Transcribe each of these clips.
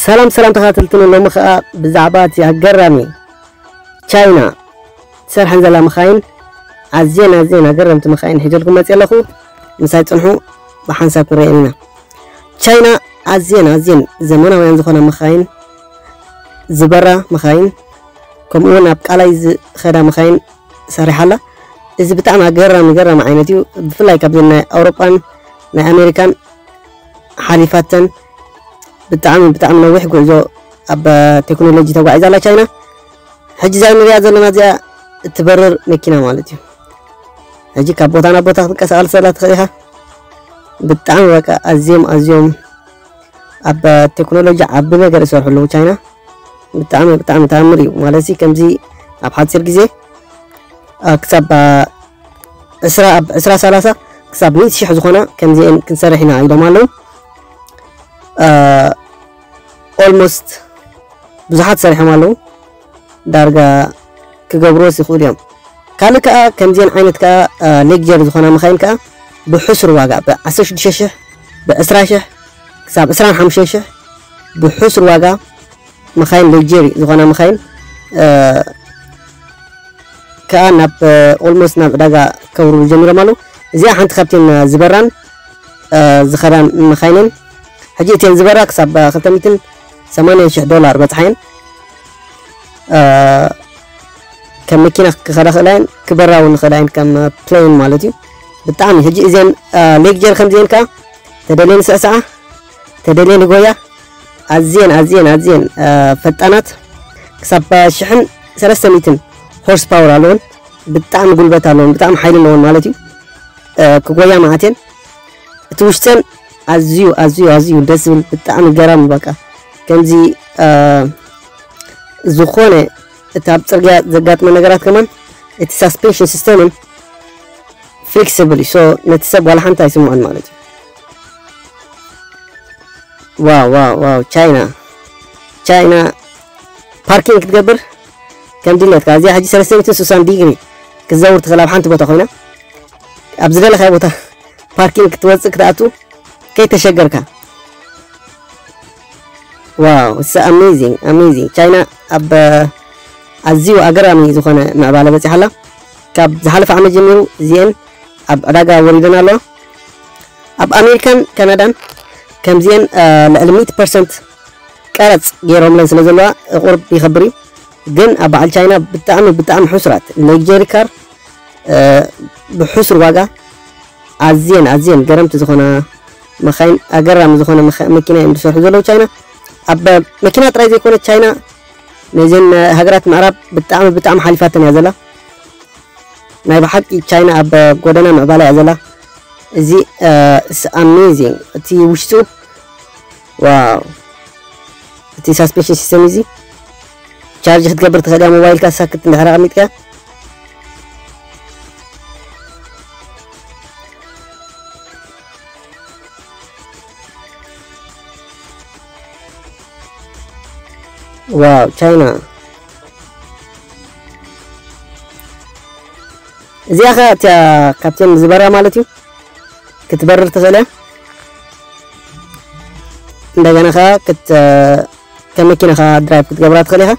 ሰላም ሰላም ተኸታተልትና፣ ሎሚ ኸኣ ብዛዕባ እቲ ኣገራሚ ቻይና ትሰርሐን ዘላ መኻይን፣ ኣዝየን ኣዝየን ኣገረምቲ መኻይን ሒዘልኩም መፅእ ኣለኹ። ምሳይ ፅንሑ፣ ብሓንሳብ ክንሪአን ኢና። ቻይና ኣዝየን ኣዝየን ዘመናውያን ዝኾና መኻይን፣ ዝበራ መኻይን፣ ከምኡ እውን ኣብ ቃላይ ዝኸዳ መኻይን ሰሪሓ ኣላ። እዚ ብጣዕሚ ኣገራሚ ገራሚ ዓይነት እዩ። ብፍላይ ካብዚ ናይ ኣውሮጳን ናይ ኣሜሪካን ሓሊፋተን ብጣዕሚ ብጣዕሚ ነዊሕ ጉዕዞ ኣብ ቴክኖሎጂ ተጓዒዛ ኣላ ቻይና። ሕጂ እዛ ንሪኣ ዘለና እዚኣ እትበርር መኪና ማለት እዩ። ሕጂ ካብ ቦታ ናብ ቦታ ክትንቀሳቐስ ዘላ ትኽእል ኢኻ። ብጣዕሚ በቃ ኣዝዮም ኣዝዮም ኣብ ቴክኖሎጂ ዓቢ ነገር ይሰርሑ ኣለዉ ቻይና። ብጣዕሚ ብጣዕሚ ተኣምር እዩ ማለት እዚ ከምዚ ኣብ ሓፂር ግዜ አ፣ ክሳብ አ፣ ዕስራ ኣብ ዕስራ ሰላሳ ክሳብ ሚእቲ ሽሕ ዝኾና ከምዚአን ክንሰርሕ ኢና ኢሎም ኣለዉ። ኦልሞስት ብዙሓት ሰሪሖም ኣለዉ። ዳርጋ ክገብርዎስ ይኽእሉ እዮም። ካልእ ከኣ ከምዚአን ዓይነት ከኣ ሌግጀር ዝኾና መኻይን ከኣ ብሕሱር ዋጋ ብ ዓሰርተ ሽዱሽተ ሽሕ ብ ዕስራ ሽሕ ክሳብ ዕስራን ሓሙሽተን ሽሕ ብሕሱር ዋጋ መኻይን ሌግጀሪ ዝኾና መኻይን እ፣ ከኣ ናብ ኦልሞስት ናብ ዕዳጋ ከውርዱ ጀሚሮም ኣለዉ። እዚኣ ሓንቲ ካብተን ዝበራን እ፣ ዝኸዳን መኻይንን። ሕጂ እተን ዝበራ ክሳብ ክልተ ሚእትን ሰማንያን ሽሕ ዶላር በጽሓ እየን። እ፣ ከም መኪና ክኸዳ ክእላ እየን፣ ክበራ እውን ክእላ እየን፣ ከም ፕሌን ማለት እዩ። ብጣዕሚ ሕጂ እዘን እ፣ ሌግጀር ከምዚአን ከኣ ተደልየን ይስዕስዓ፣ ተደልየን ይጎያ። ኣዝየን ኣዝየን ኣዝየን እ፣ ፈጣናት ክሳብ ሽሕን ሰለስተ ሚእትን ሆርስ ፓወር ኣለወን። ብጣዕሚ ጉልበት ኣለወን፣ ብጣዕሚ ሓይሊ ኣለወን ማለት እዩ። እ፣ ክጎያ መዓት እየን። እቲ ውሽጠን ኣዝዩ ኣዝዩ ኣዝዩ ደስ ዝብል ብጣዕሚ ገራሚ በቃ ከምዚ እ፣ ዝኾነ እቲ ኣብ ጽርግያ ዘጋጥመ ነገራት ከማን እቲ ሳስፔንሽን ሲስተምን ፍሌክሲብል እዩ። ሶ ነቲ ሰብ ዋላ ሓንቲ ኣይስምዖን ማለት እዩ። ዋው ዋው ዋው ቻይና ቻይና ፓርኪንግ ክትገብር ከም ድሌትካ እዚኣ ሕጂ ሰለስተ ሚእትን ስሳን ዲግሪ ክትዘውር ትኽእል ኣብ ሓንቲ ቦታ ኮይና ኣብ ዝደለኻዮ ቦታ ፓርኪንግ ክትወፅእ ክትኣቱ ከይተሸገርካ። ዋው it's amazing amazing ቻይና ኣብ ኣዝዩ ኣገራሚ ዝኾነ ምዕባለ በፂሓ ኣላ። ካብ ዝሓለፈ ዓመት ጀሚሩ እዚአን ኣብ ዕዳጋ ወሪደን ኣለዋ። ኣብ ኣሜሪካን ካናዳን ከምዚአን እ፣ ልዕሊ ሚእቲ ፐርሰንት ቀረፅ ገይሮምለን ስለ ዘለዋ ቁርብ ይኸብር እዩ። ግን ኣብ በዓል ቻይና ብጣዕሚ ብጣዕሚ ሕሱራት ሌግጀሪ ካር እ፣ ብሕሱር ዋጋ ኣዝየን ኣዝየን ገረምቲ ዝኾና መኻይን ኣገራሚ ዝኾነ መኻ- መኪና እዮም ዝሰርሑ ዘለዉ ቻይና። ኣብ መኪና ጥራይ ዘይኮነ ቻይና ነዘን ሃገራት ምዕራብ ብጣዕሚ ብጣዕሚ ሓሊፋተን እያ ዘላ። ናይ ብሓቂ ቻይና ኣብ ጎደና ምዕባላ እያ ዘላ። እዚ ኣሜዚንግ እቲ ውሽጡ ዋው። እቲ ሳስፔንሽን ሲስተም እዚ ቻርጅ ክትገብር ትኽእል እያ ሞባይልካ ሳክት እንድሕር ኣቐሚጥካ። ዋው ቻይና እዚኣ ኸ እቲኣ ካብተን ዝበራ ማለት እዩ። ክትበርር ትኽእል እያ። እንደገና ኸዓ ክት ከም መኪና ኸዓ ድራይቭ ክትገብራ ትኽእል ኢኻ።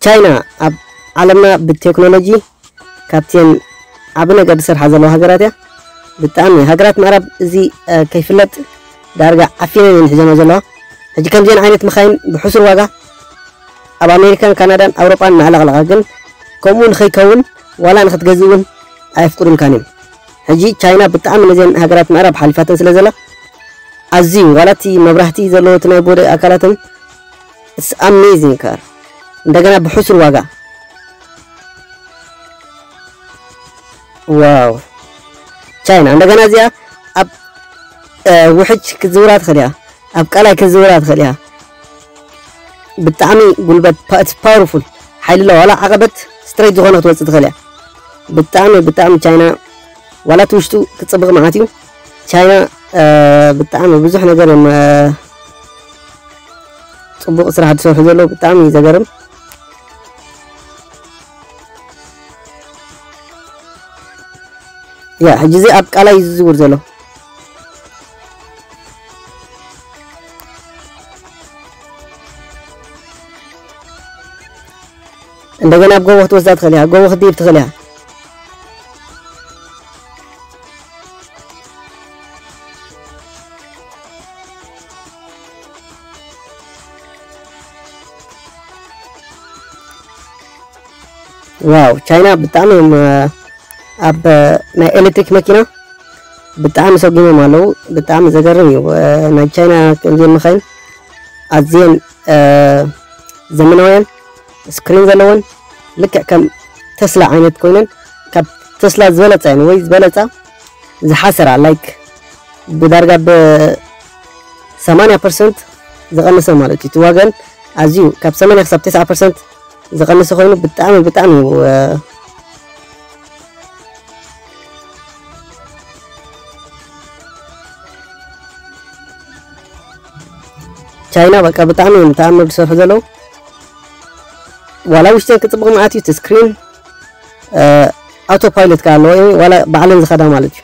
ቻይና ኣብ ዓለምና ብቴክኖሎጂ ካብተን ዓቢ ነገር ዝሰርሓ ዘለዋ ሃገራት እያ። ብጣዕሚ ሃገራት ምዕራብ እዚ ከይፍለጥ ዳርጋ ዓፊነን እየን ሒዘንኦ ዘለዋ። ሕጂ ከምዚአን ዓይነት መኻይን ብሕሱር ዋጋ ኣብ ኣሜሪካን ካናዳን ኣውሮጳን እናዕለቕለቓ ግን ከምኡ ንኸይከውን ዋላ ንኽትገዝእ እውን ኣየፍቅዱልካን እዮም። ሕጂ ቻይና ብጣዕሚ ነዚአን ሃገራት ምዕራብ ሓሊፋተን ስለ ዘላ ኣዝዩ ዋላ እቲ መብራህቲ ዘለዎ እቲ ናይ ቦዲ ኣካላተን it's amazing car እንደገና ብሕሱር ዋጋ ዋው ቻይና እንደገና እዚኣ ኣብ ውሕጅ ክትዝውራ ትኽእል እያ ኣብ ቀላይ ክትዝውራ ትኽእል እያ ብጣዕሚ ጉልበት it's powerful ሓይሊ ኣለዋ ዋላ ዓቐበት ስትሬት ዝኾነ ክትወፅእ ትኽእል እያ ብጣዕሚ ብጣዕሚ ቻይና ዋላ እቲ ውሽጡ ክፅብቕ መዓት እዩ ቻይና ብጣዕሚ ብዙሕ ነገር እዮም ፅቡቕ ስራሕ ዝሰርሑ ዘለዉ ብጣዕሚ እዩ ዘገርም ያ ሕጂ እዚ ኣብ ቃላይ እዩ ዝዝውር ዘሎ። እንደገና ኣብ ጎቦ ክትወስዳ ትኽእል እያ፣ ጎቦ ክትድይብ ትኽእል እያ። ዋው፣ ቻይና ብጣዕሚ እዮም ኣብ ናይ ኤሌክትሪክ መኪና ብጣዕሚ ሰጉሞም ኣለዉ። ብጣዕሚ ዘገርም እዩ። ናይ ቻይና ከምዚን መኻይን ኣዝየን ዘመናውያን፣ ስክሪን ዘለወን፣ ልክዕ ከም ተስላ ዓይነት ኮይነን፣ ካብ ተስላ ዝበለፃ እየን ወይ ዝበለፃ ዝሓሰራ፣ ላይክ ብዳርጋ ብ ሰማንያ ፐርሰንት ዝቐነሰ ማለት እዩ። እቲ ዋገን ኣዝዩ ካብ ሰማንያ ክሳብ ተስዓ ፐርሰንት ዝቐነሰ ኮይኑ ብጣዕሚ ብጣዕሚ እዩ። ቻይና በቃ ብጣዕሚ እዮም ተኣምር ዝሰርሑ ዘለዉ። ዋላ ውሽጠን ክፅብቕ መዓት እዩ፣ እቲ ስክሪን ኣውቶ ፓይለት ከ ኣለዎ እዩ፣ ዋላ ባዕለን ዝኸዳ ማለት እዩ።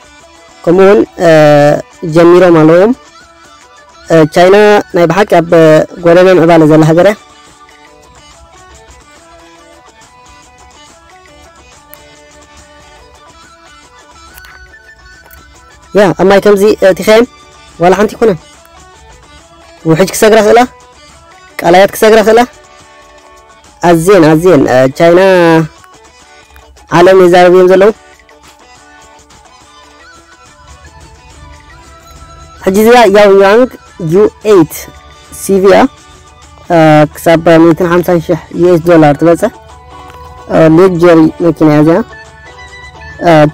ከምኡ እውን ጀሚሮም ኣለዎም። ቻይና ናይ ብሓቂ ኣብ ጎደና ምዕባለ ዘላ ሃገር እያ። ያ ኣብ ማይ ከምዚ እቲኸየን ዋላ ሓንቲ ይኮነን። ውሕጅ ክሰግራ ክእላ፣ ቃላያት ክሰግራ ክእላ። ኣዝየን ኣዝየን ቻይና ዓለም የዛረቡ እዮም ዘለዉ። ሕጂ እዚኣ ያው ያንግ ዩ ኤይት ሲቪያ ክሳብ ሚእትን ሓምሳን ሽሕ ዩ ኤስ ዶላር ትበፅሕ ሌግጀሪ መኪና እያ እዚኣ።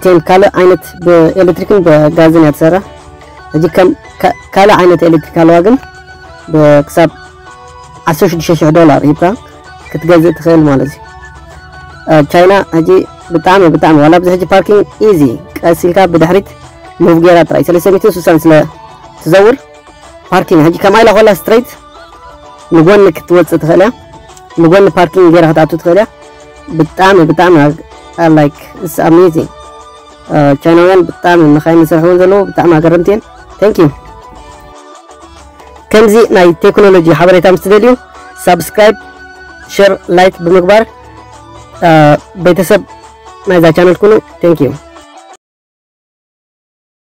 ቴን ካልእ ዓይነት ብኤሌክትሪክን ብጋዝን እያ ትሰርሕ። ሕጂ ከም ካልእ ዓይነት ኤሌክትሪክ ኣለዋ፣ ግን ክሳብ ዓሰርተ ሽዱሽተ ሽሕ ዶላር ሂብካ ክትገዝእ ትኽእል ማለት እዩ። ቻይና ሕጂ ብጣዕሚ ብጣዕሚ ዋላ ኣብዚ ሕጂ ፓርኪንግ ኢዚ ቀስ ኢልካ ብድሕሪት ሙቭ ጌራ ጥራይ ሰለስተ ሚእትን ስሳን ስለ ትዘውር ፓርኪንግ ሕጂ ከም ኣይላ ኮላ ስትሬት ንጎኒ ክትወፅእ ትኽእል እያ። ንጎኒ ፓርኪንግ ጌራ ክትኣቱ ትኽእል እያ። ብጣዕሚ ብጣዕሚ ላይክ ኢትስ ኣሜዚንግ። ቻይናውያን ብጣዕሚ መኻይን ዝሰርሕውን ዘለዉ ብጣዕሚ ኣገረምቲ እየን። Thank you። ከምዚ ናይ ቴክኖሎጂ ሓበሬታ ምስ ትደልዩ ሳብስክራይብ፣ ሸር፣ ላይክ ብምግባር ቤተሰብ ናይዛ ቻነል ኩኑ። Thank you።